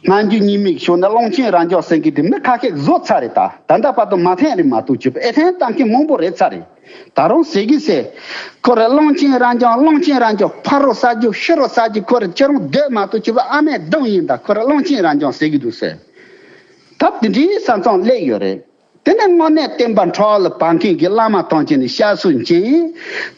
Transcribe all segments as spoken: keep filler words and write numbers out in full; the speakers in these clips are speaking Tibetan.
སྨན་རྒྱུད་གཉིས་མིག་ཤོད་ན་གླང་ཆེན་རྭ་རྒྱང་ཟེར་མཁན་དེ་མི་ཁ་ཤས་བཟོ་ཚར་རེད། ད་ད་ལྟ་བར་དུ་མ་ཐོན་རེད་མ་གཏོགས་ཅིག་ཨེ་ཐོན་བཏང་མཁན་མང་པོ་རེད་ཚར་རེད། ད་རུང་ཟེར་གི་ཟེར། ཁོ་རེ་གླང་ཆེན་རྭ་རྒྱང་གླང་ཆེན་རྭ་རྒྱང་ཕ་རོ་ཟ་རྒྱུ་ཤི་རོ་ཟ་རྒྱུ་ཁོ་རེ་ཁྱེད་རང་སྡོད་མ་གཏོགས་ཅིག་ཨ་མའི་གདོང་ཡིན། ད་ཁོ་རེ་གླང་ཆེན་རྭ་རྒྱང་ཟེར་གི་འདུག་ཟེར། ད་དེ་འདྲའི་ས་མཚམས་སླེབས་ཡོད་རེད། དེ་ནས་དངོས་གནས་བསྟན་པ་འཕྲོ་ལ་བབས་མཁན་གྱི་བླ་མ་ཐམས་ཅད་ནས་སྐྱབས་སུ་མཆི།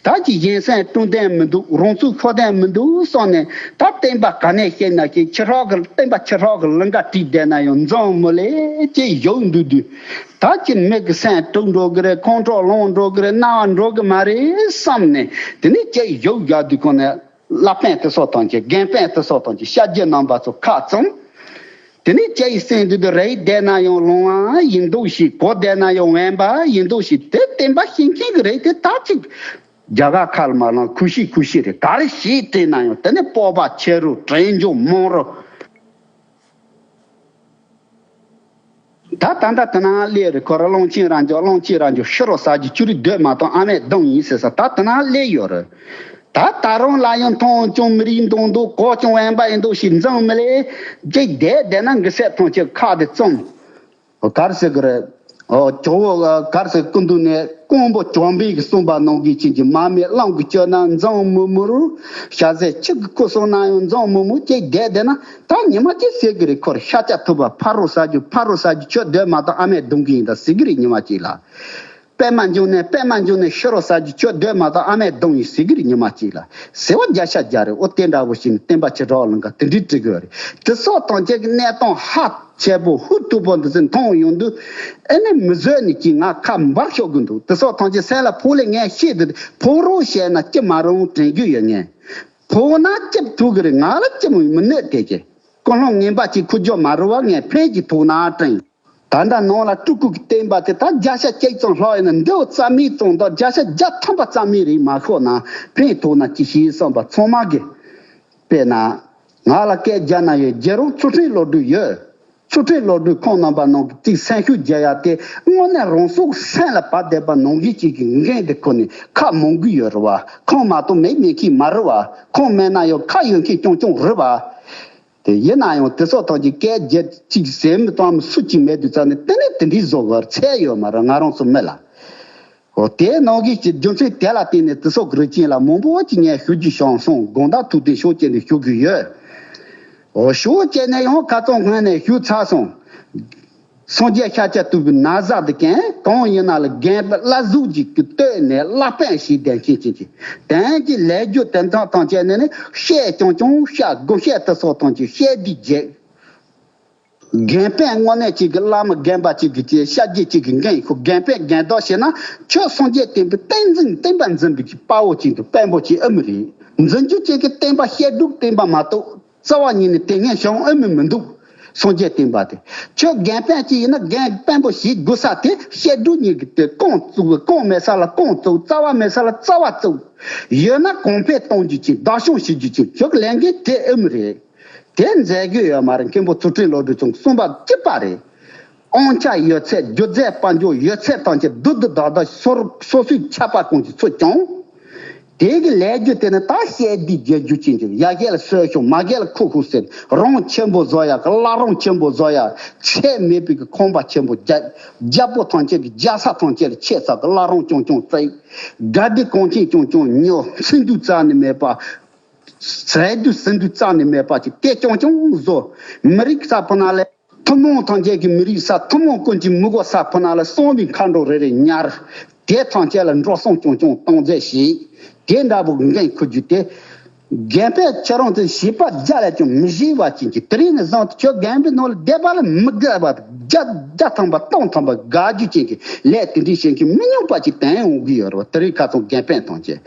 ད་ཀྱི་གཞན་སེམས་དཀྲུག་འདོད་མི་འདུག་རང་ཚུགས་འཁྱོག་འདོད་མི་འདུག་བསམ་ནས། ད་བསྟན་པ་ག་ནས་བཤད་ན་ཀྱི་ཁྱེད་ཧྲག་གི་བསྟན་པ་ཁྱེད་ཧྲག་གི་ལིང་ག་བྲིས་བསྡད་ན་ཡང་འཛམ་མུ་ལེ་ཅེས་བཞུགས་འདུག་དུས། ད་ཀྱི་མི་གི་སེམས་དཀྲུག་འགྲོ་གི་རེད། ཁོང་ཁྲོ་ལངས་འགྲོ་གི་རེད། སྣང་བ་འགྲོ་གི་མ་རེད་བསམ་ནས། དེ་ནས་ཀྱི་བཞུགས་རྒྱག་དུས་གོང་ནས། བླ་དཔོན་དེ་ཚོ་དང་གཅིག་རྒན་དཔོན་དེ་ཚོ་དང་གཅིག་ཤཱཀྱ་རྣམ་པ་ཚོ་ཁ་བཙུམ། དེ་ནས་ཁྱེད་ཡི་སེམས་འདི་དུ་རེ་ཡི་བསྡད་ན་ཡང་ལོང་བ་ཡིན་འདུག་ཞིག་གོ་བསྡད་ན་ཡང་དབེན་པ་ཡིན་འདུག་ཞིག་དེ་བསྟན་པ་ཤེས་མཁན་གྱི་རེད་དེ། ད་ཅིག་རྒྱ་གར་ཁ་ལ་མ་ལངས་ཁུ་ཤི་ཁུ་ཤི་རེད། ག་རེ་ཞིག་དྲན་ན་ཡང་དེ་ནས་སྤོབས་པ་ཆེ་རུ་དྲན་འཇོག་མང་རུ། ད་ད་ལྟ་དེ་ན་སླེབས་རེད། ཁོ་ར་གླང་ཆེན་ར་འཇོག་གླང་ཆེན་ར་འཇོག་ཤི་རོ་ཟ་རྒྱུ་ཅི་རིགས་སྡོད་མ་གཏོང་ཨ་མའི་གདོང་ཡིན་ཟེར་ས་ད་དེ་ན་སླེབས་ཡོད་རེད། ད་ད་རུང་ལ་ཡང་མཐོང་ཀྱང་མི་རིགས་མདོག་མདོག་གོ་ཀྱང་དབེན་པ་ཡིན་འདུག་ཞིག་འཛིང་མི་ལས་ཅིག་བསྡད་བསྡད་ན་འགི་སེ་ཐོང་ཆེ་ཁ་དེ་བཙུམ། གར་ཟེར་གི་རེད། ཨོ་ཇོ་བོ་གར་ཟེར་སྐུ་མདུན་ནས་ཀོང་པོ་བྱམས་པའི་གི་གསུངས་པ་ནང་གི་ཆེན་གྱི་མ་མེད་གླང་གི་སྤྱོད་ན་འཛིང་མི་མི་རུ། ཤ་ཟས་ཆུ་གི་ཁུ་སོང་ན་ཡང་འཛིང་མི་མི་ཅིག་བསྡད་བསྡད་ན། ད་ཉི་མ་གཅིག་ཟེར་གི་རེད། ཁོར་ཤ་ཆ་ཐུབ་པ་ཕ་རོ་ཟ་རྒྱུ་ཕ་རོ་ཟ་རྒྱུ་ཁྱོད་སྡོད་མ་ཐག་ཨ་མས་རྡུང་གི་ཡིན་ད་ཟེར་གི་རེད། ཉི་མ་གཅིག་ལ། པད་མ་འབྱུང་ནས་པད་མ་འབྱུང་ནས་ཤི་རོ་ཟ་རྒྱུ་ཁྱོད་སྡོད་མ་ཐག་ཨ་མས་རྡུང་ཡིན་ཟེར་གི་རེད། ཉི་མ་གཅིག་ལ་ཟེར་བ་བརྒྱ་ཆ་བརྒྱ་རེད། ཨོ་དེ་འདྲ་བོ་ཞིག་ནི་བསྟན་པ་ཆེ་དྲག་ལ་འགའ་དེ་འདྲའི་འབྲི་གི་ཡོད་རེད། དེ་སོགས་དང་བཅས་ཀྱི་གནས་སྟངས་ཧ་ཆེ་པོ་ཧུར་ཐུག་པོ་འདི་ཚོ་མཐོང་ཡོང་དུས་ཨེ་ནི་མི་བཟོད་ནས་ཀྱིས་ང་ཁ་འབར་ཤོག་གི་འདུག་དེ་སོགས་དང་བཅས་སེམས་ལ་ཕོག་ལས་ངས་ཤེས་དུས་ཕོག་རོགས་བཤད་ན་ཅི་མ་རུང་དྲན་རྒྱུ་ཡོད་ངས། ཕོག་ན་ཅི་ཐུག་གི་རེད། ང་ལ་ཅི་མི་མི་གནོད་དེ་ཀྱི་ཀུན་སློང་ངན་པ་ཅིག་ཁུར་རྒྱུ་མ་རུང་བ་ངས་ཕན་གྱི་ཐུག་ན་དྲན། ད་ལྟ་ནང་ལ་སྤྲུལ་སྐུ་གི་བསྟན་པ་དེ་ད་བརྒྱ་ཆ་གཅིག་ཙམ་ལྷག་ཡོད་ན་འདི་འོ་རྩ་མེད་ཙམ་དང་བརྒྱ་ཆ་བརྒྱ་ཐམ་པ་རྩ་མེད་རེད་མ་ཤོག་ན་ཕན་ཐོགས་ན་ཅི་ཤེས་བསམ་པ་ཚང་མ་གི། དཔེར་ན། ང་ལ་སྐད་རྒྱག་ན་ཡོད། རྒྱལ་རོང་ཚུལ་ཁྲིམས་བློ་གྲོས་ཡོད། ཚུལ་ཁྲིམས་བློ་གྲོས་ཁོང་རྣམ་པ་ནང་གི་ཅིག་སེམས་ཤུགས་རྒྱག་ཡ་དེ་དངོས་གནས་རང་སྲོག་སེམས་ལ་བབས་བསྡད་པ་ནང་བཞིན་ཅིག་གི་འགན་དེ་ཁོ་ནས་ཁ་མང་གི་ཡོད་རེད་བ། ཁོང་མ་གཏོགས་མེད་མེད་མཁན་མ་རེད་བ། ཁོང་མེད་ན་ཡང་ཁ་ཡོད་མཁན་རྐྱང་རྐྱང་རེད་བ། དེ་ཡིན་ན་ཡང་དེ་ཚོ་ཐམས་ཅད་སྐད་རྒྱག་ཅིག་ཟེར་མི་གཏོང་མི་སུ་གཅིག་མེད་དུས་ཙང་ནས་དེ་ནས་དེ་འདྲའི་བཟོ་བར་ཚད་ཡོད་མ་རེད་ང་རང་ཚོ་མི་ལ། འོ་དེའི་ནང་གི་རྒྱུ་མཚན་དེ་ལ་བརྟེན་ནས་དེ་ཚོ་གི་རིགས་ཅན་ལ་མང་པོ་ཅིག་ངས་ཞུ་རྒྱུ་བྱུང་སོང་། དགོངས་དག་ཐུགས་བདེ་ཤོག་ཅེས་ནས་ཞུ་གི་ཡོད། འོ་ཤོག་ཅེས་ནས་ཡང་ཁ་ཚོན་སྔོན་ནས་ཞུ་ཚར་སོང་། སངས་རྒྱས་ཤཱཀྱ་ཐུབ་པའི་ན་བཟའ་འདི་ཀན་གང་ཡིན་ན་ལ་རྒན་པ་བླ་གཟུགས་ཅིག་གི་སྟོད་ནས་བླ་དཔོན་ཞིག་ལྡན་མཁན་ཅིག་གིས་དོན་གྱི་ལས་རྒྱུ་དེ་དག་ཐམས་ཅད་ནི་ནི་བཤད་ཀྱང་ཀྱང་བཤད་དགོས་བཤད་དེ་སོགས་ཐམས་ཅད་བཤད་དུས་རྗེས། རྒན་པས་དངོས་གནས་གཅིག་གི་བླ་མ་རྒན་པ་གཅིག་གི་ཅེས་ཤཱཀྱ་གཅིག་གི་འགན་ཁུར། རྒན་པས་རྒན་བདག་བྱས་ན་ཁྱོད་སངས་རྒྱས་བསྟན་པའི་བསྟན་འཛིན་བསྟན་པ་འཛིན་པའི་གི་དཔའ་བོ་གཅིག་དང་དཔོན་པོ་གཅིག་ཨེ་མི་རེད། འཛིན་རྒྱུ་གཅིག་གི་བསྟན་པ་བཤད་སྒྲུབ་བསྟན་པ་མ་གཏོགས་རྩ་བ་ཉིད་ནས་དེ་ངས་བྱུང་ཨེ་མི་མི་འདུག་སངས་རྒྱས་བསྟན་པ་དེ་ཁྱོད་རྒན་པས་གཅིག་ཡིན་ན་རྒན་དཔོན་པོ་ཞིག་དགོས་ས་དེ་བཤད་སྒྲུབ་གཉིས་ཀྱི་དེ་རྐང་བཙུགས་རྐང་མེད་ས་ལ་རྐང་བཙུགས་རྩ་བ་མེད་ས་ལ་རྩ་བ་བཙུགས་ཡོད་ན་གོང་འཕེལ་གཏོང་རྒྱུ་གཅིག་བདག་སྐྱོང་བྱེད་རྒྱུ་གཅིག་ཁྱོད་ཀྱི་ལས་འགན་དེ་ཨེ་མི་རེད། དེ་མཛད་རྒྱུ་ཡོད་མ་རེད། མཁན་པོ་ཚུལ་ཁྲིམས་བློ་གྲོས་ཚང་གསུངས་པ་གཅིག་པ་རེད། དབང་ཆ་ཡོད་ཚད་རྒྱུ་རྫས་དཔལ་འབྱོར་ཡོད་ཚད་ཐམས་ཅད་བསྡུ་བསྡུ་བདག་བདག་སོ་སོ་སོའི་ཆད་པ་གང་ཅིག་ཚུད་ཀྱང་། དེ་གི་ལས་རྒྱུ་དེ་ནི་ད་བཤད་དེ་རྒྱལ་རྒྱུ་ཅན་གྱི་ཡ་གཞན་ལ་གསོད་ཤོག་མ་གཞན་ལ་ཁུ་ཁུ་ཟེར་རང་ཆེན་པོ་བཟོ་ཡ་གི་བླ་རུང་ཆེན་པོ་བཟོ་ཡ་ཚད་མེད་པའི་གི་ཁང་པ་ཆེན་པོ་རྒྱ་རྒྱལ་པོ་ཐམས་ཅད་ཀྱི་རྒྱལ་ས་ཐམས་ཅད་ལ་ཆེ་ས་གི་བླ་རུང་ཆུང་ཆུང་བཙལ། དགའ་བདེ་གོང་ཆེན་ཆུང་ཆུང་ཉོ་ཚིག་འདུ་རྩ་ནས་མེད་པ། ཟས་དུས་ཟིན་དུས་རྩ་ནས་མེད་པ་ཅིག་དེ་ཀྱང་ཀྱང་བཟོ། མི་རིགས་ས་ཕུ་ན་ལས་ཐུན་མོང་ཐམས་ཅད་ཀྱི་མི་རིགས་ས་ཐུན་མོང་ཀུན་གྱི་མི་གོ་ས་ཕུ་ན་ལས་གསང་བའི་མཁའ་འགྲོ་རེ་རེ་ཉར། དེ་ཐམས་ཅད་ལ་འགྲོ་སོང་ཀྱང་ཀྱང་གཏོང་མཛད་ཞིག་དེ་འདྲ་བོ་འགན་ཁུར་རྒྱུ་དེ། རྒན་པས་ཁྱེད་རང་ཚོས་བྱིས་པ་རྒྱ་ལས་ཀྱང་མི་ཤེས་པ་ཅན་གྱི་དེ་རིང་ནས་བཟུང་སྟེ་ཁྱོད་རྒན་པའི་ནང་ལ་བསྡད་པ་ལ་མི་དགའ་བ་རྒྱ་རྒྱ་ཐམ་པ་སྟོང་ཐམ་པ་དགའ་རྒྱུ་ཅན་གྱི་ལས་དེ་འདྲའི་བྱེད་མཁན་མི་ཉུང་པ་ཅིག་དོན་ཡོང་གི་ཡོད་རེད་བ། དེ་རིང་ཁ་སང་རྒན་པས་ཐམས་ཅད།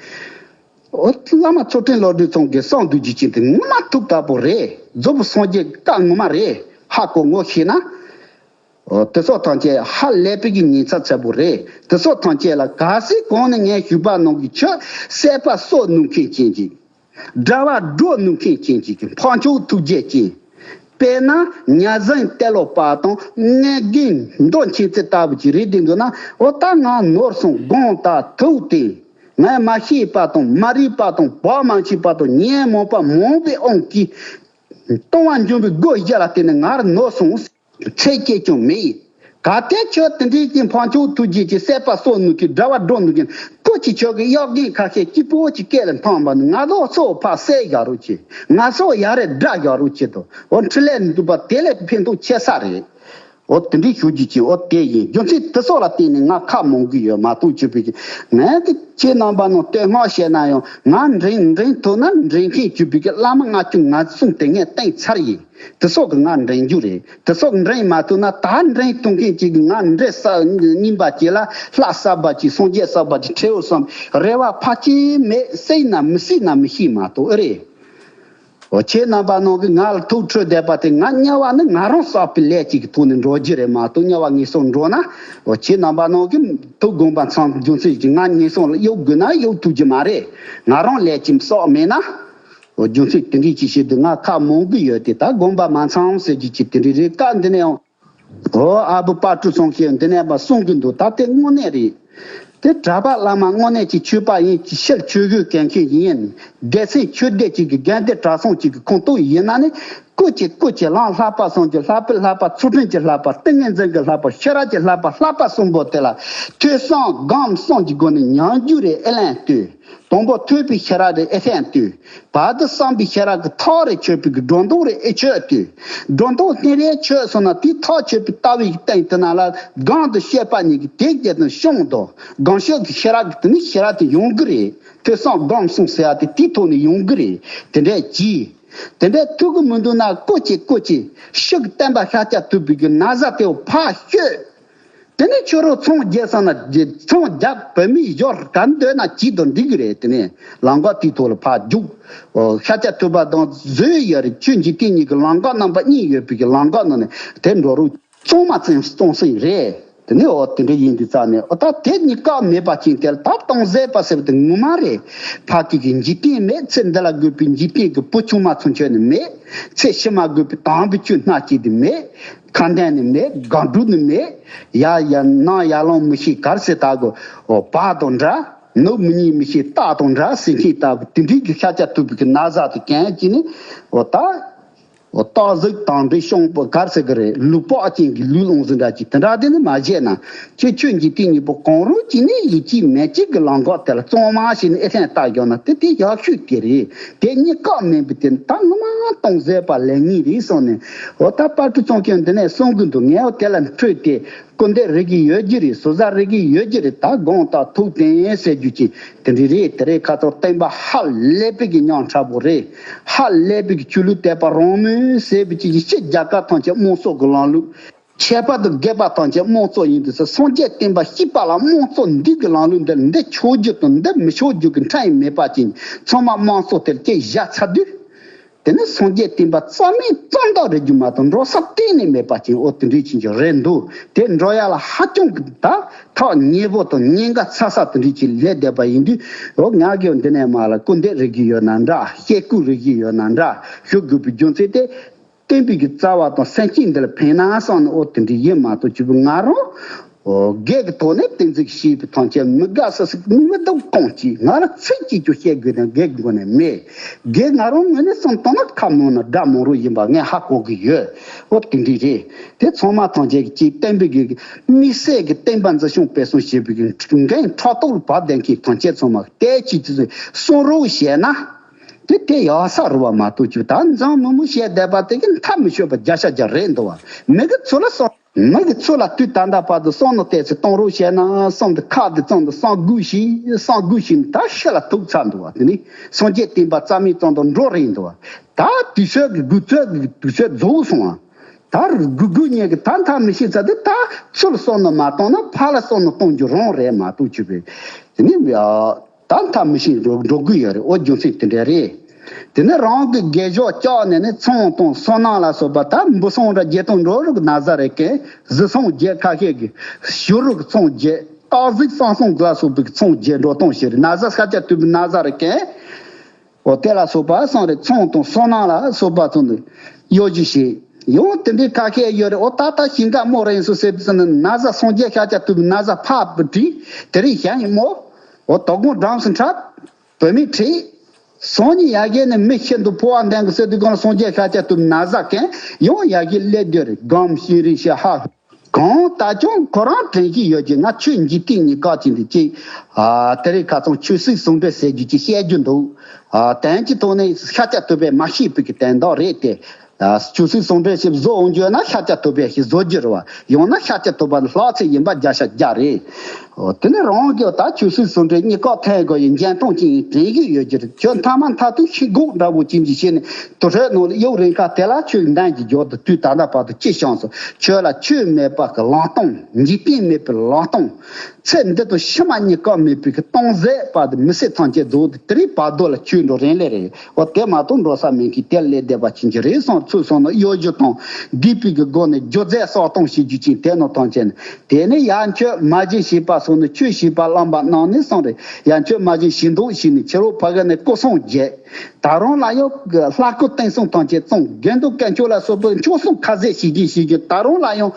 འོ། བླ་མ་ཚུལ་ཁྲིམས་བློ་གྲོས་ཚང་གི་གསང་འདུས་རྒྱུད་ཅན་དེ་ངོ་མ་ཐུགས་དག་པོ་རེད། རྫོགས་པའི་སངས་རྒྱས་བཀའ་ངོ་མ་རེད། ཧ་གོ་ངོ་ཤེས་ན། འོ། དེ་ཚོ་ཐམས་ཅད་ཧ་ལས་པའི་གི་ཉིན་ཚ་ཚ་པོ་རེད། དེ་ཚོ་ཐམས་ཅད་ལ་གལ་སྲིད་གོང་ནས་ངས་ཞུས་པ་ནང་གི་ཆོས་སྲེད་པ་གསོ་ནུས་མཁན་ཅན་གྱི། དགྲ་བོ་སྒྲོལ་ནུས་མཁན་ཅན་གྱི་འཕགས་མཆོག་ཐུགས་རྗེ་ཅན། དཔེར་ན་གཉའ་ཟན་ཏེ་ལོ་པ་དང་གནོད་སྦྱིན་མདོ་མཁྱེན་བརྩེ་ལྟ་བུ་ཅིག་རེད་དེ་འདུག་ན། འོ་ད་ང་ནོར་སོང་དགོངས་དག་ཐུགས་ཏེ། ངས་མ་ཤེས་པ་དང་མ་རིག་པ་དང་བག་མ་ཆོད་པ་དང་ཉོན་མོངས་པ་མང་པོའི་དབང་གིས། ལྟུང་བ་འཇོམས་པའི་སྒོ་བཞི་ལ་བརྟེན་ནས་ང་རང་ནོར་སོང་། ཚེ་སྐྱེལ་ཀྱང་མེད། གལ་ཏེ་ཁྱོད་དེ་འདྲའི་གི་འཕགས་མཆོག་ཐུགས་རྗེ་ཅན་སྲིད་པ་སྲོག་ནུས་མཁན་དགྲ་བོ་སྒྲོལ་ནུས་མཁན་སྐུ་མཁྱེན་ཁྱོད་ཀྱི་གཡོ་འགུལ་ཁ་ཤས་སྐྱིད་པོ་ཅིག་སྐད་ལ་འཐོན་པ་ནི་ང་ཚོ་ཚོ་ཕར་བསད་བཞག་རོགས་གྱིས། ང་ཚོ་ཡ་རེ་དགྲ་བཞག་རོགས་གྱིས་དོ། འོ་འཕྲིན་ལས་འདུག་པ་དེ་ལས་ཕན་ཐོགས་ཆེ་ས་རེད། འོ་དེ་འདྲའི་ཞུ་རྒྱུ་ཅིག་འོ་དེ་ཡིན། རྒྱུ་མཚན་དེ་སོགས་ལ་བརྟེན་ནས་ང་ཁ་མང་གི་ཡོད་མ་གཏོགས་བཅུ་པའི་གི་ངས་གི་ཁྱེད་རྣམ་པ་ནང་བསྟོད་བསྔགས་བཤད་ན་ཡང་ང་འདྲེན་འདྲེན་ཐུབ་ན་འདྲེན་མཁན་བཅུ་པའི་གི་བླ་མ་ལྔ་བཅུ་ང་གསུམ་དེ་ངས་བསྟན་ཚར་ཡིན། དེ་སོགས་ཀྱིས་ང་འདྲེན་རྒྱུ་རེད། དེ་སོགས་འདྲེན་མ་ཐུབ་ན་ད་འདྲེན་ཐུབ་མཁན་ཅིག་གིས་ང་འདྲེ་ས་རྙིང་པ་ཅིག་ལ་ལྷ་གསར་པ་ཅིག་སངས་རྒྱས་གསར་པ་ཅིག་ཁྲིད་འོང་བསམ་རེ་བ་ཕལ་ཆེར་མེད། སྲིད་ན་མི་སྲིད་ན་མི་ཤེས་མ་གཏོགས་ཨེ་རེད། འོ་ཁྱེད་རྣམ་པ་ནང་གི་ང་ལ་ཐུགས་ཁྲོས་བསྡད་པ་དེ་ང་དམྱལ་བ་ནི་ང་རང་བསགས་པའི་ལས་ཅིག་གི་ཐོག་ནས་འགྲོ་རྒྱུ་རེད་མ་གཏོགས་དམྱལ་བ་ངན་སོང་འགྲོ་ན། འོ་ཁྱེད་རྣམ་པ་ནང་གི་ཐུགས་དགོངས་པ་མཚམས་རྒྱུ་མཚན་ཅིག་ང་ངན་སོང་ལ་གཡུག་དགོས་ན་གཡུག་ཐུབ་ཀྱི་མ་རེད། ང་རང་ལས་ཅིག་བསགས་མེད་ན། འོ་རྒྱུ་མཚན་དེ་འདྲའི་ཅིག་བྱེད་དུས་ང་ཁ་མང་གི་ཡོད་དེ་ད་དགོངས་པ་མ་ཚོམ་ཟེར་རྒྱུ་ཅིག་དེ་འདྲ་རེད། སྐབས་འདི་ནས་ཡང་འོ་ཨ་བུ་དཔལ་སྤྲུལ་ཚང་ཁྱེད་འདི་ནས་མ་གསུང་གི་འདུག་ད་དེ་དངོས་གནས་རེད། དེ་གྲྭ་པ་བླ་མ་དངོས་གནས་ཀྱི་ཆོས་པ་ཡིན་གྱི་ཕྱིར་ཆོས་གོས་གྱོན་མཁན་ཡིན་ནི་སྡེ་ཚན་ཆོས་སྡེ་གཅིག་གི་དགོན་སྡེ་གྲྭ་ཚང་གཅིག་གི་ཁོངས་གཏོགས་ཡིན་ན་ནི་སྐུ་མཁྱེན་སྐུ་མཁྱེན་ལམ་བསླབ་པ་སངས་རྒྱས་བསླབ་པའི་བསླབ་པ་ཚུལ་ཁྲིམས་ཀྱི་བསླབ་པ་ཏིང་ངེ་འཛིན་གྱི་བསླབ་པ་ཤེས་རབ་ཀྱི་བསླབ་པ་བསླབ་པ་གསུམ་པོ་དེ་ལ་ཐོས་བསམ་སྒོམ་གསུམ་གྱི་སྒོ་ནས་ཉམས་རྒྱུ་རེད། ཨེ་ལན་ལྟོས། དང་པོ་ཐོས་པའི་ཤེས་རབ་རེད། ཨེ་ལན་ལྟོས། བར་དུ་བསམ་པའི་ཤེས་རབ་ཀྱི་ཐག་རེད། ཆོས་པའི་གི་སྒྲོ་འདོགས་རེད། ཨེ་ཆོད་ལྟོས། སྒྲོ་འདོགས་སྟེང་རེ་ཆོད་སོང་ན་དེའི་ཐག་ཆོད་པའི་ལྟ་བའི་སྟེང་དུ་ན་ལ་སྒང་དུ་བཤད་པ་ཉིད་ཀྱི་དེ་བརྒྱད་དང་བྱུང་དོ། སྒང་ཤོད་ཀྱི་ཤེས་རབ་ཀྱི་དེ་ནི་ཤེས་རབ་དེ་ཡོང་གི་རེད། ཐོས་བསམ་སྒོམ་གསུམ་ཟེར་ཡ་དེ་དེའི་ཐོག་ནས་ཡོང་གི་རེད། དེ་འདྲས་གྱིས། དེ་འདྲས་ཐུབ་གི་མི་འདུག་ན་སྐུ་མཁྱེན་སྐུ་མཁྱེན་ཤུགས་བསྟན་པ་ཤཱཀྱ་ཐུབ་པའི་གི་ན་བཟའ་དེ་ཕར་ཤོད། དེ་ནས་ཁྱོད་རང་ཚོང་རྒྱག་ས་ན་ཚོང་རྒྱག་བོད་མི་ཞོར་ག་འདོད་ན་གྱིས་དང་འགྲིག་གི་རེད། དེ་ནས་ལམ་ཁ་དེའི་ཐོག་ལ་ཕར་རྒྱུག་ཤཱཀྱ་ཐུབ་པ་དང་བཟོས་ཡོད་རེད། ཆོས་འཇིག་རྟེན་གཉིས་ཀྱི་ལམ་ཁ་རྣམ་པ་གཉིས་ཡོད་པའི་གི་ལམ་ཁ་ནང་ནས་དེ་འགྲོ་རུ་གཙང་མ་བཙན་གཙང་སིང་རེད། དེ་ནས་འོ་དེ་འདྲ་ཡིན་དུས་ཙང་ནས་འོ་ད་དེ་གཉིས་ཀ་མེད་པ་ཅིག་དེ་ལ་ད་སྟོང་ཟད་པ་ཟེར་བ་དེ་ངོ་མ་རེད། ཕ་གི་གི་འཇིག་རྟེན་མེད། ཚེ་འདི་ལ་དགོས་པའི་འཇིག་རྟེན་གྱི་བུ་ཆུང་མ་ཚུན་ཆད་ནི་མེད། ཚེ་ཕྱི་མ་དགོས་པའི་དམ་པའི་ཆོས་སྣ་གཅིག་དེ་མེད། ཁ་འདོན་ནི་མེད། དགག་སྒྲུབ་ནི་མེད། ཡ་ཡ་ནང་ཡར་ལངས་མི་ཤེས་གར་སེ་ལྟ་གོ། འོ་བག་དང་འདྲ། ནུབ་མི་ཉན་མི་ཤེས་རྟགས་དང་འདྲ་ཟེར་མཁན་ལྟ་བུ་དེ་འདྲའི་གི་ཤཱཀྱ་ཐུབ་པའི་གི་ན་བཟའ་དེ་གྱོན་གྱིས་ནི་འོ་ད། འོ་སྟག་གཟིག་དང་འདྲའི་ཤོང་པོ་གར་སེ་གི་རེད། ལུག་པགས་ཅན་གྱི་ལུས་ལོང་ཟིན་འདྲ་ཅིག་དེ་འདྲ་དེ་ནི་མ་བྱས་ན་ཁྱེད་ཆོས་འཇིག་རྟེན་གཉིས་པོ་གང་རུང་གཅིག་ནི་ཡིད་ཀྱི་མེད་ཅིག་གི་ལམ་ཁ་དེ་ལ་གཙང་མ་བྱས་ནས་ཨེ་ཐན་ལྟ་བཞག་ན་དེ་དེ་ཡག་ཤོས་དེ་རེད། དེ་གཉིས་ཀ་མིན་པའི་དེ་ད་ངོ་མ་སྟོང་ཟད་པ་ལས་ངེས་རེད་བསམ་ནས་འོ་ད་དཔལ་སྤྲུལ་ཚོང་ཁྱོད་འདི་ནས་གསུང་གི་འདུག་ངས་འོ་དེ་ལ་འཕྲོས་ཏེ་སྐུར་འདེབས་རེ་གི་ཡོད་ཀྱི་རེད། ཟུར་ཟ་རེ་གི་ཡོད་ཀྱི་རེད། ད་དགོངས་དག་ཐུགས་བསྟན་ཟེར་རྒྱུ་ཅིག་དེ་འདྲ་རེད། དེ་རེད་ཁ་ཐོག་བསྟན་པ་ཧ་ལས་པའི་གི་ཉམས་ཕྲ་པོ་རེད། ཧ་ལས་པའི་གི་ཆོས་ལུགས་དད་པ་རང་མོས་ཟེར་བའི་གི་ཕྱི་རྒྱལ་ཁབ་ཐམས་ཅད་དམངས་གཙོ་གི་ལམ་ལུགས། ཁྱད་པར་དུ་སྒེར་པ་ཐམས་ཅད་དམངས་གཙོ་ཡིན་དུས་སུ་སངས་རྒྱས་བསྟན་པ་སྐྱིད་པ་ལ་དམངས་གཙོ་འདི་གི་ལམ་ལུགས་འདི་ལ་འདི་ཆོག་རྒྱུ་དང་འདི་མི་ཆོག་རྒྱུ་གི་ཕྲན་ཡང་མེད་པ་ཅིག་ཚང་མ་དམངས་གཙོ་དེར་སྐད་བཞག་ཚར་དུས། དེ་ནི་སངས་རྒྱས་བསྟན་པ་རྩ་མེད་རྩ་འདག་རེད་རྒྱུ་མ་གཏོགས་འགྲོ་ས་གཏན་ནས་མེད་པ་ཅིག་འོ་དེ་འདྲའི་ཕྱིན་ཅི་རེད་འདུག་དེ་འགྲོ་ཡ་ལ་ཧ་ཅང་གི་ད་ཐག་ཉེ་པོ་དང་ཉེན་ཁ་ཚ་ས་དེ་འདྲའི་ཅིག་སླེབས་བསྡད་པ་ཡིན་དུས་འོ་ང་གིས་འདི་ནས་མར་ལ་སྐུར་འདེབས་རེ་གི་ཡོད་ན་འདྲ། བཤད་སྐུར་རེ་གི་ཡོད་ན་འདྲ་ཞུ་དགོས་པའི་རྒྱུ་མཚན་དེ་བསྟན་པའི་གི་རྩ་བ་དང་སེམས་བསྐྱེད་འདི་ལ་ཕན་ན་བསམ་ནས་འོ་དེ་འདྲའི་ཡིན་མ་གཏོགས་ཅི་བུ་ང་རང་། འོ་སྒེར་གྱི་ཐོག་ནས་བསྟན་འཛིན་ཞེས་པའི་ཐམས་ཅད་མི་དགའ་ས་ཟིག་མི་འདུག་གང་ཅི་ང་ལ་ཚིག་གཅིག་ཀྱང་བཤད་དགོས་དང་སྒེར་གྱི་སྒོ་ནས་མེད། སྒེར་ང་རང་ངོས་ནས་བསམ་བཏང་ན་ཁ་མང་ན་དགྲ་མང་རུ་ཡིན་པ་ངས་ཧ་གོ་གི་ཡོད། འོ་དེ་འདྲ་རེད། དེ་ཚང་མ་ཐམས་ཅད་ཀྱི་བསྟན་པའི་གི་དམིགས་བསལ་གྱི་བསྟན་པ་འཛིན་སྐྱོང་སྤེལ་གསུམ་བྱེད་པའི་གི་འགན་ཕྲག་དོག་ལ་བབས་བསྡད་མཁན་ཐམས་ཅད་ཚང་མ་བལྟས་ཅིག་ཅིག་གསུང་རོགས་བྱས་ན། དེ་དེ་ཡག་ས་རུ་བ་མ་གཏོགས་ཅིག་ད་འཛམ་མི་མུ་བཤད་བསྡད་པ་དེ་གི་མཐའ་མི་ཆོད་པ་བརྒྱ་ཆ་བརྒྱ་རེད་འདུག་བ། མི་གི་ཚུལ་ལ་སོང་། མི་གི་ཚུལ་ལ་དུས་ད་ལྟ་བར་དུ་བསམ་བློ་གཏད་ཚེ་གཏོང་རོགས་བྱས་ན་བསམ་དུ་ཁ་དེ་ཙམ་དུ་བསམ་དགོས་ཤིག་བསམ་དགོས་ཤིག་ད་ཤི་ལ་ཐུག་ཚར་འདུག་བ། དེ་ནི་སངས་རྒྱས་བསྟན་པ་རྩ་མེད་ཙམ་དུ་འགྲོ་རེད་འདུག་བ། ད་དུས་ཚོད་ཀྱི་དུས་ཚོད་ཀྱི་དུས་ཚོད་རྫོགས་སོང་བ། ད་དགོས་དགོས་ཉེ་གི་ད་མཐའ་མི་ཤེས་ཚར་དུས་ད་ཚུར་བསམ་བློ་མ་གཏོང་ན་ཕར་ལ་བསམ་བློ་གཏོང་རྒྱུ་རང་རེད་མ་གཏོགས་ཅིག་བས། དེ་ནི་ཡ། ད་མཐའ་མི་ཤེས་འགྲོ་འགྲོ་གི་ཡོད་རེད། འོ་རྒྱུ་མཚན་དེ་འདྲ་རེད། དེ་ནས་རང་གི་སྒེར་གཞོགས་བཅག་ནས་ནི་ཚོང་དང་སོ་ནམ་ལ་སོགས་པ་ད་འབུ་སྲང་ར་བརྒྱད་སྟོང་འགྲོ་རུག་ན་བཟའ་རེ་གན་གཟི་སྲང་བརྒྱད་ཁ་ཤས་ཀྱི་ཞུ་རུག་ཚོང་བརྒྱད་སྟག་གཟིག་སང་སང་ལ་སོགས་པའི་ཚོང་བརྒྱད་འགྲོ་སྟངས་ཤེས་རེད། ན་བཟའ་ཤ་ཆ་དུ་བི་ན་བཟའ་རེ་གན་འོ་དེ་ལ་སོགས་པ་སང་རེ་ཚོང་དང་སོ་ནམ་ལ་སོགས་པ་ཚོ་ནི་གཡོ་སྒྱུ་བྱེད་ཡང་དེ་འདྲའི་ཁ་ཤས་ཡོད་རེད། འོ་ད་ལྟ་ཞིང་ཁ་རྨོ་རེ་ཡིན་སོ་ཟེར་དུས་ནི་ན་བཟའ་སང་བརྒྱད་ཤ་ཆ་དུ་བི་ན་བཟའ་ཕ་བུ་བྲིས་དེ་རིང་ཞང་ཡིན་མོ། འོ་དོ་དགོང་འགྲམ་སུ་འཁྲབ། བུད་མེད་ཁྲིད། སང་ཉིན་ཡ་གི་ནི་མི་ཤིན་ཏུ་འཕོ་བ་ལྡན་གྱི་སྲོལ་དུས་གང་ལ་སངས་རྒྱས་ཤཱཀྱ་ཐུབ་ན་ཟ་མཁན་ཡང་ཡ་གི་སླེབས་རྒྱུ་རེད། སྒོམ་ཤེས་རིག་ཤེས་ཧ། གང་ལྟར་ཀྱང་ཁོ་རང་དྲན་གྱི་ཡོད་ཀྱི། ང་ཆོས་འཇིག་རྟེན་གཉིས་ཀ་ཅན་དུ་གཅིག་ཨ་དེ་རིང་ཁ་སང་ཆོས་སྲིད་ཟུང་འབྲེལ་ཟེར་རྒྱུ་ཅིག་བཤད་རྒྱུ་འདུག་ཨ་དོན་གྱི་ཐོག་ནས་ཤཱཀྱ་ཐུབ་པས་མ་ཤེས་པའི་གི་དོན་དག་རེད་དེ། ཨ་ཆོས་སྲིད་ཟུང་འབྲེལ་ཞིག་བཟོ་འོང་རྒྱུ་ན་ཤཱཀྱ་ཐུབ་པས་ཞིག་བཟོ་རྒྱུ་རེད་བ། ཡང་ན་ཤཱཀྱ་ཐུབ་པ་ནི་ལྷག་ཚེ་ཡིན་པ་བརྒྱ་ཆ་བརྒྱ་རེད། འོ་དེ་ནི་རང་གི་ད་ཆོས་སྲིད་ཟུང་འབྲེལ་གཉིས་ཀ་ཐོན་དགོས་ཡི་འཇོན་ཐང་ཅན་ཡིན་དྲན་གྱི་ཡོད་ཀྱི་རེད། ཁྱོད་མཐའ་མ་མཐའ་དུས་ཤི་སྒོག་འདྲ་བོ་ཅན་གྱི་བྱས་ནས་དུར་ཁྲོད་ནང་ལ་གཡུག་རིང་ཁ་དེ་ལ་ཆོས་འདོན་གྱི་རྒྱུ་དུ་དུས་ད་ལྟ་བར་དུ་ཅི་བྱུང་སོང་། ཁྱོད་ལ་ཆོས་མེད་པ་གི་ལང་སྟོང་། འཇིག་རྟེན་མེད་པའི་ལང་སྟོང་། ཚེ་འདི་དང་ཕྱི་མ་གཉིས་ཀ་མེད་པའི་གི་སྟོང་ཟད་པ་དེ་མི་ཚེ་ཐམས་ཅད་རྫོགས་ཏེ་དེ་རིང་བར་དོ་ལ་ཆོས་འགྲོ་རན་ལེ་རེད། འོ་དེ་མ་གཏོགས་འགྲོ་ས་མེད་མཁན་དེར་སླེབས་བསྡད་པ་ཅན་གྱི་རེད་སོང་ཚུལ་སོང་ན་གཡོ་སྒྱུ་དང་སྡིག་པའི་གི་སྒོ་ནས་སྒྱུ་རྩལ་གསོག་གཏོང་བྱེད་རྒྱུ་ཅན་དེ་ནང་ཐམས་ཅད་ནི། དེ་ནས་ཡང་ཁྱོད་མ་བྱིན་ཞེས་པ་སོང་ནས་ཁྱོད་ཞེས་པ་བླངས་པ་གནང་ནས་སོང་རེད། ཡང་ཁྱོད་མ་བྱིན་ཞེས་འདུག་ཞེས་ནས་ཕྱི་རོལ་ཕ་གི་ནས་སྐུ་སྲུང་བརྒྱད། ད་རུང་ལ་ཡང་ལྷ་སྐུ་བསྟན་སྲུང་ཐམས་ཅད་བཙོང་། དགེ་འདུན་དཀོན་མཆོག་ལ་སོགས་པའི་མཆོག་གསུམ་ཁ་ཟས་བྱེད་ཀྱིན་བྱེད་ཀྱིན་ད་རུང་ལ་ཡང་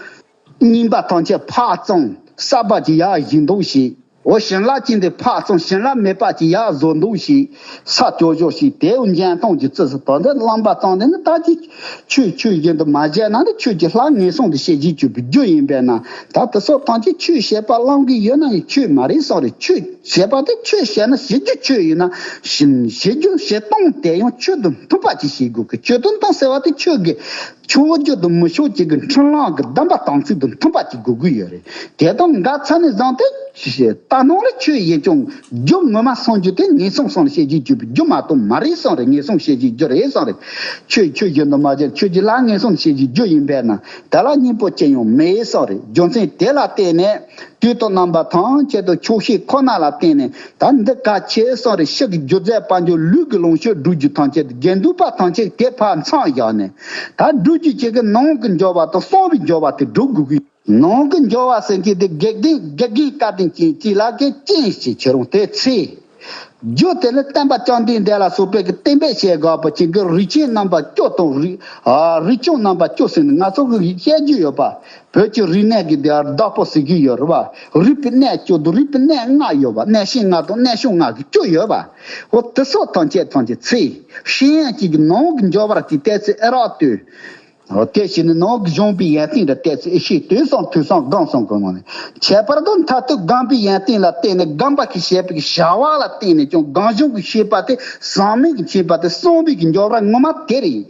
རྙིང་པ་ཐམས་ཅད་ཕར་བཙོང་། གསར་པ་ཅིག་ཡར་བཞེངས་འདུག་ཞེས། འོ་བྱིན་རླབས་ཅན་དེ་ཕར་བཙོང་། བྱིན་རླབས་མེད་པ་ཅིག་ཡར་བཟོ་འདུག་ཞེས་ས་སྐྱོ་སྐྱོ་ཞིག་དེའུ་འཇོན་ཐང་གི་རྩི་སུ་དོན་དེ་བླངས་པ་བཙོང་དེ་ནི་ད་ཅི་ཆོས་ཆོས་བཞིན་དུ་མ་བྱས་ན་ནི་ཆོས་ཀྱི་ལྷ་ངན་སོང་དུ་ཤེས་བྱེད་གྱུར་པའི་རྒྱུ་ཡིན་པས་ན། ད་དེ་སོགས་ཐམས་ཅད་ཆོས་བྱེད་པ་བླང་གི་ཡོད་ན་ཡང་ཆོས་མ་རེད་སོགས་རེད། ཆོས་བྱེད་པ་དེ་ཆོས་བྱས་ན་བྱེད་རྒྱུ་ཆོས་ཡིན་ན་བཞིན་བྱེད་རྒྱུ་བྱེད་སྟངས་དེ་ཡང་ཆོས་དང་མཐུན་པ་ཅིག་བྱེད་དགོས་ཀི། ཆོས་དང་མཐུན་ཟེར་བ་དེ་ཆོས་ཀྱི་ཆོས་བརྒྱུད་དུ་མི་ཆོག་ཅིག་གི་འཕྲིན་ལམ་གྱི་གདམས་པ་དམ་ཚིག་དང་མཐུན་པ་ཅིག་དགོས་ཀྱི་ཡོད་རེད། དེ་དང་འགལ་ཚར་ནས་བཟུང་སྟེ་ད་ནང་ལ་ཆོས་ཡིན་ཀྱང་རྒྱུ་ངོ་མ་སངས་རྒྱས་དེ་ངན་སོང་གསུམ་ལ་ཤེས་བྱའི་རྒྱུ་རྒྱུ་མ་གཏོགས་མ་རེད་གསུངས་རེད། ངན་སོང་ཤེས་བྱའི་རྒྱུ་རེད་གསུངས་རེད། ཆོས་ཆོས་བཞིན་དུ་མ་བྱས་ཆོས་ཀྱི་ལྷ་ངན་སོང་ཤེས་བྱའི་རྒྱུ་ཡིན་པས་ན་དེ་ལ་གཉེན་པོ་ཅི་ཡང་མེད་གསུངས་རེད། རྒྱུ་མཚན་དེ་ལ་བརྟེན་ནས། དུས་དང་རྣམ་པ་ཐམས་ཅད་དུ་ཆོག་ཤེས་ཁོ་ན་ལ་བརྟེན་ནས་ད་འདི་ག་ཆེ་སོང་རེད། ཕྱི་གི་སྒྱུ་རྩལ་དཔལ་འབྱོར་ལུས་ཀྱི་ལོངས་སྤྱོད་སྒྲུབ་རྒྱུ་ཐམས་ཅད་དུ་དགེ་འདུན་པ་ཐམས་ཅད་དེ་ཕར་མཚམས་བཞག་ནས་ད་སྒྲུབ་རྒྱུ་གཅིག་གི་ནང་གི་འབྱོར་བ་དང་གསང་བའི་འབྱོར་བ་དེ་སྒྲུབ་དགོས་ཀྱི། ནང་གི་འབྱོར་བ་ཟེར་གྱི་དེ་དགེ་སྡིག་དགེ་རྒན་བཀའ་དྲིན་ཅན་གཅིག་ལ་གི་རྐྱེན་ཞིག་བྱེད་རུང་དེ་ཚེ། རྒྱུ་དེ་ནི་བསྟན་པ་བཅོམ་ལྡན་འདས་ལ་སོགས་པའི་གི་བསྟན་པའི་བྱེད་དགོས་པ་ཅིག་གི་རིགས་ཆེན་རྣམ་པ་བཅུ་དང་རིགས་ཨ་རིགས་ཆུང་རྣམ་པ་བཅུ་ཟེར་ནས་ང་ཚོ་གི་རིགས་བཤད་རྒྱུ་ཡོད་པ། བོད་ཀྱི་རིག་གནས་ཀྱི་དེ་བདག་པོ་ཟེར་གྱི་ཡོད་རེད་བ། རིག་པའི་གནས་བཅུ་དང་རིག་པའི་གནས་ལྔ་ཡོད་པ། གནས་ཤིང་ལྔ་དང་གནས་ཆུང་ལྔ་གི་བཅུ་ཡོད་པ། འོ་དེ་སོགས་ཐམས་ཅད་ཐམས་ཅད་ཚེ་ཤེས་ཡོན་གཅིག་གི་ནང་གི་འབྱོར་བ་དེ་ཏོག་ཙམ་ཨེ་རག་ལྟོས། འོ་དེ་བཞིན་ནང་གི་གཞུང་པའི་ཡོན་ཏན་དང་ཏོག་ཙམ་ཨེ་ཤེས་ལྟོས་སོང་ཐོས་བསམ་སྒོམ་གསུམ་གི་ངང་ནས་ཁྱད་པར་དུ་མཐར་ཐུག་སྒོམ་པའི་ཡོན་ཏན་ལ་བརྟེན་ནས་སྒོམ་པ་གིས་བྱས་པའི་བྱ་བ་ལ་བརྟེན་ནས་ཀྱང་སྒོམ་བྱུང་གི་ཤེས་པ་དེ་ཟག་མེད་ཀྱི་མཁྱེན་པ་དེ་གསང་བའི་གི་འབྱོར་བ་ངོ་མ་དེ་རེད།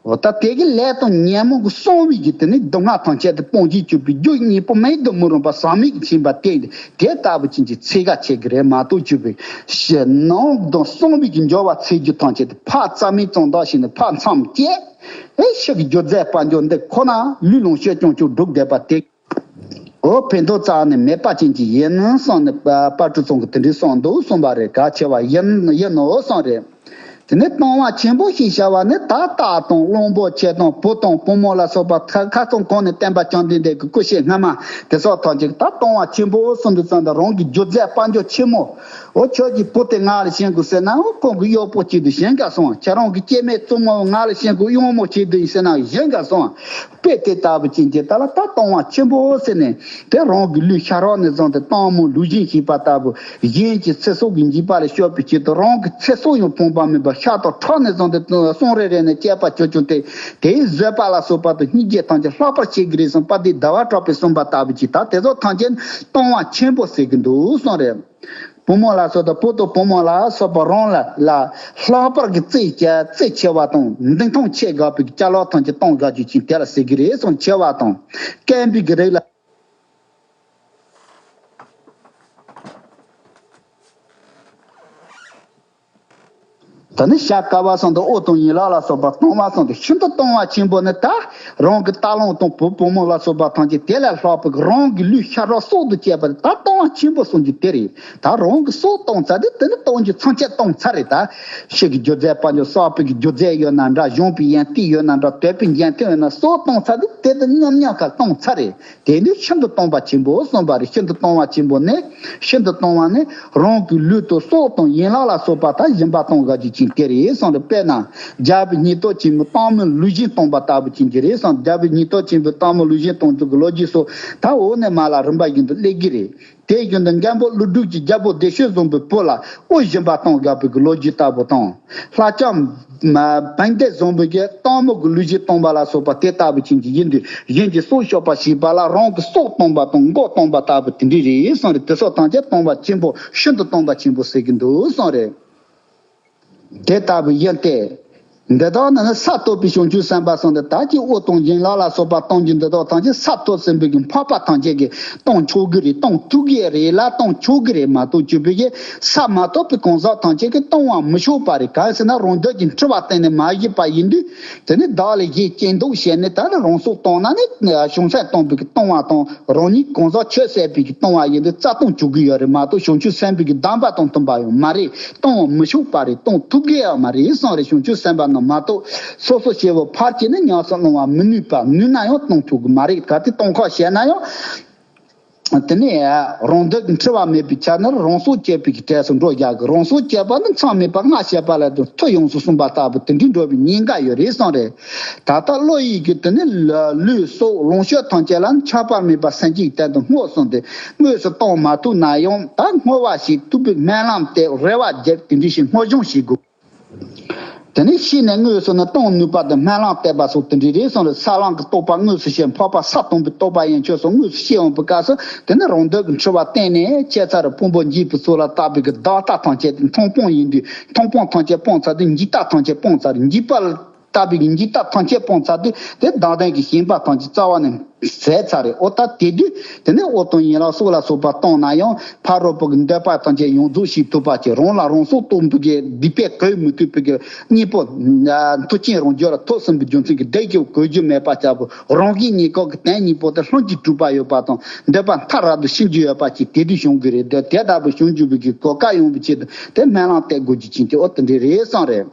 འོ་ད་དེ་གི་ལས་དང་ཉོན་མོངས་ཀྱི་གསང་བའི་གི་དེ་ནི་སྡུག་བསྔལ་ཐམས་ཅད་དེ་སྤོང་བྱེད་གྱུར་པའི་རྒྱུ་གཉིས་པོ་མེད་དུ་མི་རུང་བ་ཟག་མེད་ཀྱི་མཁྱེན་པ་དེ་དེ་ལྟ་བུ་ཅན་གྱི་ཚེ་ག་ཆེ་གི་རེད་མ་གཏོགས་གྱུར་པའི་ཞེ་ནང་དང་གསང་བའི་གི་འབྱོར་བ་ཚེ་རྒྱུ་ཐམས་ཅད་དེ་ཕར་རྩ་མེད་བཙོང་བདག་བྱས་ནས་ཕར་མཚམས་བཅད། ཨེ་ཕྱི་གི་སྒྱུ་རྩལ་དཔལ་འབྱོར་འདི་ཁོ་ན་ལུས་ལོངས་སྤྱོད་སྐྱོང་སྤྱོད་སྒྲུབ་བསྡད་པ་དེ། འོ་ཕན་ཐོགས་རྩ་ནས་མེད་པ་ཅན་གྱི་ཡིན་གསུངས་ནས་དཔལ་སྤྲུལ་ཚང་གིས་དེ་འདྲའི་གསུངས་འདུག་གསུངས་པ་རེད། གལ་ཆེ་བ་ཡིན་ཡིན་ནོ་གསུངས་རེད། དེ་ནས་གཏོང་བ་ཆེན་པོ་ཞེས་བྱ་བ་ནི་ད་སྟག་དང་གླང་པོ་ཆེ་དང་བུ་དང་བུ་མོ་ལ་སོགས་པ་ཁ་ཁ་ཚང་གོང་ནས་བསྟན་པ་བཅོམ་ལྡན་འདས་ཀྱི་སྐུ་ཞབས་སྔ་མ་དེ་སོགས་ཐམས་ཅད་ད་གཏོང་བ་ཆེན་པོ་གསུངས་དུས་ཙམ་དུ་རང་གི་སྒྱུ་རྩལ་དཔལ་འབྱོར་ཆེན་མོ། འོ་ཁྱོད་ཀྱི་བུ་དེ་ང་ལ་བྱིན་དགོས་ཟེར་ན་འོ་ཁོང་གི་གཡོག་པོ་གཅིག་ཏུ་བྱིན་དགའ་གསུངས། ཁྱེད་རང་གི་སྐྱེ་དམན་བཙུན་མོ་ང་ལ་བྱིན་དགོས་གཡོག་མོ་གཅིག་ཏུ་ཡིན་ཟེར་ན་བྱིན་དགའ་གསུངས། དཔེ་དེ་ལྟ་བུ་ཅན་གྱི་ད་ལ་ད་གཏོང་བ་ཆེན་པོ་ཟེར་ནས་དེ་རང་གི་ལུས་ཤ་རོགས་ནས་བཟུང་སྟེ་གཏང་མོ་ལུས་སྦྱིན་བྱས་པ་ལྟ་བུ་གཞན་གྱི་ཚེ་སྲོག་གི་འཇིགས་པ་ལས་སྐྱོབ་པའི་ཆེད་དུ་རང་གི་ཚེ་སྲོག་ཡང་ཕངས་པ་མེད་པར་ཤ་དང་ཁྲག་ནས་བཟུང་སྟེ་གསོན་རེ་རེ་ནས་སྐྱེས་པ་ཆོ་ཆུང་སྟེ་དེའི་བཟོད་པ་ལ་སོགས་པ་དང་སྙིང་རྗེ་ཐམས་ཅད་ལྷག་པར་བྱེད་ཀྱི་རེད་གསུངས་པ་འདི་ཟླ་བ་གྲགས་པས་གསུངས་པ་ལྟ་བུ་ཅིག་ད་དེ་ཚོ་ཐམས་ཅད་གཏོང་བ་ཆེན་པོ་ཟེར་གྱི་འདུག་གསུངས་རེད། བུ་མོ་ལ་སོགས་དང་བུ་དང་བུ་མོ་ལ་སོགས་པ་རང་ལ་ལ་ལྷག་པར་གྱི་བརྩེ་བ་བརྩེ་ཆེ་བ་དང་འདུན་ཐང་ཆེ་དགའ་བའི་ཅ་ལག་ཐམས་ཅད་གཏོང་དགའ་རྒྱུ་ཅན་དེ་ལ་ཟེར་གྱི་རེད་གསུངས། ཆེ་བ་དང་བསྐལ་པའི་གི་རིགས་ལ། ད་ནི་ཤ་དཀར་བ་སོགས་དང་དབུ་དང་ཡན་ལག་ལ་སོགས་པ་གཏོང་བ་སོགས་དང་ཤིན་ཏུ་གཏོང་བ་ཆེན་པོ་ནི་ད་རང་གི་རྟ་གླང་དང་བུ་བུ་མོ་ལ་སོགས་པ་ཐམས་ཅད་དེ་ལས་ལྷག་པའི་རང་གི་ལུས་ཤ་རོགས་སྲོག་ཏུ་བཅད་པ་ནི་ད་གཏོང་བ་ཆེན་པོ་གསུངས་རྒྱུ་དེ་རེད། ད་རང་གི་སྲོག་གཏོང་ཚར་དུས་དེ་ནི་གཏོང་རྒྱུ་ཐམས་ཅད་གཏོང་ཚར་རེད། ད་ཕྱི་གི་སྒྱུ་རྩལ་དཔལ་འབྱོར་གསར་པའི་གི་སྒྱུ་རྩལ་ཡོད་ན་འདྲ། གཞུང་པའི་ཡོན་ཏན་ཡོད་ན་འདྲ། དད་པའི་འཇོན་ཐང་ཡོད་ན་སྲོག་གཏོང་ཚར་དུས་དེ་དེ་མཉམ་མཉམ་ཁ་གཏོང་ཚར་རེད། དེ་ནི་ཤིན་ཏུ་གཏོང་བ་ཆེན་པོ་གསུངས་པ་རེད། ཤིན་ཏུ་གཏོང་བ་ཆེན་པོ་ནི་ཤིན་ཏུ་གཏོང་བ་ནི་རང་གི་ལུས་དང་སྲོག་དང་ཡན་ལག་ལ་སོགས་པ་དག་སྦྱིན་པ་གཏོང་དགའ་རྒྱུ་ཅན་ གི་རེད་གསུངས་རེད། དཔེར་ན་རྒྱལ་པོའི་ཉེན་རྟོག་ཆེན་པོས་སྟག་མོའི་ལུས་སྦྱིན་སྟོང་པ་ལྟ་བུ་ཅན་གྱི་རེད་གསུངས། རྒྱལ་པོའི་ཉེན་རྟོག་ཆེན་པོས་སྟག་མོའི་ལུས་སྦྱིན་སྟོང་ཚུལ་གྱི་ལོ་རྒྱུས་སོགས་ད་འོག་ནས་མར་ལ་རིམ་པ་བཞིན་དུ་སླེབས་ཀྱི་རེད། དེ་བཞིན་དུ་མགོན་པོ་ཀླུ་སྒྲུབ་ཀྱིས་རྒྱལ་པོ་བདེ་ཤོས་བཟང་པོའི་བུ་ལ་དབུ་སྦྱིན་པ་གཏོང་དགོས་པའི་གི་ལོ་རྒྱུས་ལྟ་བུ་དང་། ལྷ་ལྕམ་བན་དེ་བཟང་པོ་གིས་སྟག་མོ་གི་ལུས་སྦྱིན་སྟོང་པ་ལ་སོགས་པ་དེ་ལྟ་བུ་ཅན་གྱི་ཡིན་དུས་གཞན་གྱི་སྲོག་སྐྱོབ་པ་ཞེས་པ་ལ་རང་གི་སྲོག་སྟོང་པ་དང་མགོ་སྟོང་པ་ལྟ་བུ་དེ་འདྲ་རེད་གསུངས་རེད། དེ་སོགས་ཐམས་ཅད་སྟོང་པ་ཆེན་པོ་ཤིན་ཏུ་སྟོང་པ་ཆེན་པོ་ཟེར་གྱི་འདུག་གསུངས་རེད། དེ་ལྟ་བུ་ཡིན་ཏེ། འདི་དག་ནི་ས་བརྟོལ་པའི་བྱང་ཆུབ་སེམས་དཔའ་གསུངས་ཏེ། ད་ཅི་དབུ་དང་ཡན་ལག་ལ་སོགས་པ་གཏོང་རྒྱུ་འདི་དག་ཐམས་ཅད་ས་བརྟོལ་ཟིན་པའི་གི་འཕགས་པ་ཐམས་ཅད་ཀྱིས་གཏོང་ཆོག་གི་རེད། གཏོང་ཐུབ་ཀྱི་རེད་ལ་གཏོང་ཆོག་གི་རེད་མ་གཏོགས་བཅུ་པའི་གི་ས་མ་བརྟོལ་པའི་གང་ཟག་ཐམས་ཅད་ཀྱིས་གཏོང་བ་མི་ཆོག་པ་རེད། གང་ཟེར་ན་རང་འདོད་ཀྱི་འཁྲི་བ་གཏན་ནས་མ་བཞེས་པ་ཡིན་དུས། དེ་ནི་བདག་ལས་གཞན་གཅེས་འདོད་བྱས་ནས་ད་ནི་རང་སྲོག་གཏོང་ན་ནི་བྱང་སེམས་གཏོང་པའི་གི་གཏོང་བ་དང་རང་ཉིད་གང་ཟག་ཆོས་ཟད་པའི་གི་གཏོང་བ་ཡིན་དུས་རྩ་གཏོང་བཅུག་གི་ཡོད་རེད་མ་གཏོགས་བྱང་ཆུབ་སེམས་དཔའི་གི་གདམས་པ་དང་མཐུན་པ་ཡང་མ་རེད། གཏོང་བ་མི་ཆོག་པ་རེད། གཏོང་ཐུབ་ཀྱི་ཡོད་མ་རེད་གསུངས་རེད། བྱང་ཆུབ་སེམས་དཔའ་རྣམས་མ་གཏོགས་སོ་སོ་སྐྱེ་བོ་ཕལ་ཆེར་ནི་ཉམས་སུ་བླང་བ་མི་ནུས་པ། ནུས་ན་ཡང་གཏོང་ཐུབ་ཀྱི་མ་རེད། གལ་ཏེ་གཏོང་ཁུལ་བྱས་ན་ཡང་། དེ་ནས་རང་འདོད་ཀྱི་འཁྲི་བ་མེད་པའི་ཆ་ནས་རང་སྲོག་བཅད་པའི་གི་གྲས་སུ་འགྲོ་རྒྱུ་གི། རང་སྲོག་བཅད་པ་ནི་མཚམས་མེད་པར་སྔར་བཤད་པ་ལས་དུ་མཐུ་ཡོངས་སུ་སྲུང་བ་ལྟ་བུ་དེ་འདྲའི་འགྲོ་བའི་ཉེན་ཁ་ཡོད་རེད་གསུངས་རེད། ད་ལྟ་བློ་ཡི་གི་དེ་ནི་ལུས་སྲོག་ལོངས་སྤྱོད་ཐམས་ཅད་ལ་ནི་ཁྱབ་པ་མེད་པར་སེམས་བསྐྱེད་དོན་དུ་བསྔོ་གསུངས་ཏེ། དངོས་སུ་གཏོང་མ་ཐུབ་ན་ཡང་ད་བསྔོ་བ་ཞིག་ཐུབ་པའི་སྨོན་ལམ་དེ་རེ་བ་བརྒྱབ་དེ་འདྲ་ཞིག་བསྔོ་སྦྱོང་བྱེད་དགོས། དེ་ནས་ཤི་ནས་དངོས་སུ་ནི་གཏོང་ནུས་པ་དང་སྨོན་ལམ་བཏབ་པ་སོགས་དེ་འདྲ་རེད་གསུངས་རེད། ས་བླང་གི་རྟོགས་པ་དངོས་སུ་བྱེད་འཕགས་པ་ས་སྟོང་པའི་རྟོགས་པ་ཡན་ཆོད་སོགས་དངོས་སུ་བྱེད་འོང་པའི་སྐབས་སུ་དེ་ནི་རང་འདོད་ཀྱི་འཁྲི་བ་གཏན་ནས་བཅད་ཚར་རེད། ཕུང་པོ་འཇིག་པའི་ཚུལ་ལ་བཏགས་པའི་གི་བདག་ལྟ་ཐམས་ཅད་དེ་མཐོང་སྤང་ཡིན་དུས་མཐོང་སྤང་ཐམས་ཅད་སྤངས་ཚར་དུས་འཇིག་ལྟ་ཐམས་ཅད་སྤངས་ཚར་རེད། འཇིག་པ་ལ་ལྟ་བུའི་འཇིག་ལྟ་ཐམས་ཅད་སྤངས་ཚར་དུས་དེ་བདག་ལྡན་གྱི་ཞེན་པ་ཐམས་ཅད་རྩ་བ་ནས་ཟད་ཚར་རེད། ཨོ་ད་དེ་དུས་དེ་ནས་དབུ་དང་ཡན་ལག་སྲོག་ལ་སོགས་པ་གཏོང་ན་ཡང་ཕ་རོལ་པོ་གི་འདོད་པ་ཐམས་ཅད་ཡོངས་རྫོགས་བྱེད་ཐུབ་པ་བྱེད། རང་ལ་རང་སྲོག་གཏོང་ཐུབ་ཀྱི་སྡིག་པས་གོས་མི་ཐུབ་པའི་གི་གཉེན་པོ་མཐུ་ཆེན་རང་རྒྱུད་ལ་ཐོབ་ཟིན་པའི་རྒྱུ་མཚན་གྱིས་བདེ་སྐྱིད་གོས་རྒྱུ་མེད་པ་ལྟ་བུ་རང་གི་ཉེ་འཁོར་གྱི་དོན་གཉིས་པོ་དེ་ལྷུན་གྱིས་གྲུབ་པ་ཡོད་པ་དང་འདོད་པ་མཐའ་རབ་ཏུ་ཕྱིན་རྒྱུ་ཡོད་པ་ཅིག་དེ་དུས་བྱུང་གི་རེད། དེ་ལྟ་བུ་བྱུང་འཇུག་པའི་གི་གོ་སྐབས་ཡོང་བའི་ཆེད་དུ་དེ་སྨོན་ལམ་གཏད་དགོས་རྒྱུ་ཅན་གྱི་ཨོ་དེ་འདྲ་རེད་གསུངས་རེད།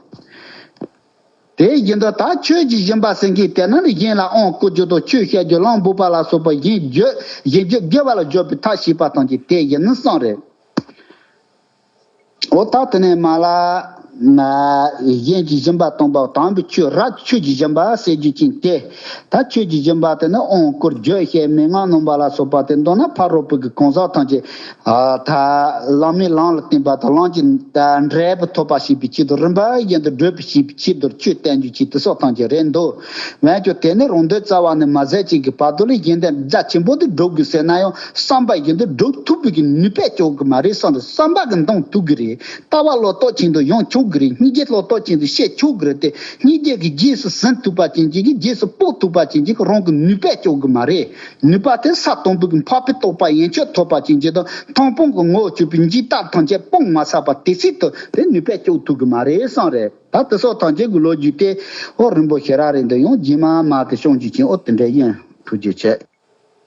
དེ་བཞིན་དུ་ད་ཆོས་ཀྱི་སྦྱིན་པ་ཟེར་མཁན་དེ་ནི་གཞན་ལ་དབང་བསྐུར་རྒྱུ་དང་ཆོས་བཤད་རྒྱུ་ལམ་འབུལ་བ་ལ་སོགས་པ་གཞན་བརྗོད་གཞན་བརྗོད་དགེ་བ་ལ་བརྗོད་པའི་ཐབས་ཤེས་པ་ཐམས་ཅད་དེ་ཡིན་ནི་གསུངས་རེད། འོ་ད་དེ་ནས་མ་ལ་ན་གཞན་གྱི་སྦྱིན་པ་སྟོང་པ་དམ་པའི་ཆོས་རབ་ཆོས་ཀྱི་སྦྱིན་པ་ཟེར་རྒྱུ་ཅན་དེ། ད་ཆོས་ཀྱི་སྦྱིན་པ་དེ་ནི་དབང་བསྐུར་བརྗོད་བཤད་མན་ངག་གནང་བ་ལ་སོགས་པ་དེ་མདོར་ན་ཕ་རོལ་པོ་གི་གང་ཟག་ཐམས་ཅད་ཨ་ད་བླ་མའི་ལམ་ལ་བསྟེན་པ་དང་ལམ་གྱི་འབྲས་བུ་ཐོབ་པ་བྱེད་པའི་ཆེད་དུ་རིམ་པ་བཞིན་དུ་བགྲོད་པ་བྱེད་པའི་ཆེད་དུ་ཆོས་བསྟན་རྒྱུ་ཆེད་དུ་སོགས་ཐམས་ཅད་རེད་འདུག་འོན་ཀྱང་དེ་ནི་རང་འདོད་རྩ་བ་ནས་མ་ཟད་ཅིག་གི་བར་དུ་ལ་གཞན་དོན་རྒྱ་ཆེན་པོ་དེ་བསྒྲུབ་དགོས་ཟེར་ན་ཡང་བསམ་པ་བཞིན་དུ་བསྒྲུབ་ཐུབ་པའི་གི་ནུས་པས་ལྕོགས་གི་མ་རེད་བསམ་རེད། བསམ་པ་གི་འདང་ཐུབ་གི་རེད། ལྟ་བ་བློ་ལྡོག་ཅན་དུ་ཡོང་ཆོག་གི་རེད། སྙིང་རྗེ་བློ་ལྡོག་ཅན་དུ་བཤད་ཆོག་གི་རེད་དེ། སྙིང་རྗེ་གི་རྗེས་སུ་ཟིན་ཐུབ་པ་ཅན་གྱི་རྗེས་སུ་དཔོག་ཐུབ་པ་ཅན་གྱི་རང་གི་ནུས་པས་ལྕོགས་གི་མ་རེད། ནུས་པ་དེ་ས་དང་པོ་གི་འཕགས་པའི་རྟོགས་པ་ཡན་ཆད་ཐོབ་པ་ཅན་གྱི་དང་མཐོང་སྤང་གི་ངོ་བོ་ཆོད་པའི་འཇིག་ལྟ་ཐམས་ཅད་སྤོང་མ་ཚར་བ་དེ་སྲིད་དུ་དེ་ནུས་པས་ལྕོགས་ཐུབ་གི་མ་རེད་བསམ་རེད། ད་དེ་སོགས་ཐམས་ཅད་ཀྱི་ལོ་རྒྱུས་དེ་ཨོ་རིན་པོ་ཆེ་ར་རེད་འདི་ཡང་རྗེས་མ་མ་དེ་ཤོང་རྒྱུ་ཅན་ཨོ་དེ་འདྲ་ཡིན། ཐུགས་རྗེ་ཆེ།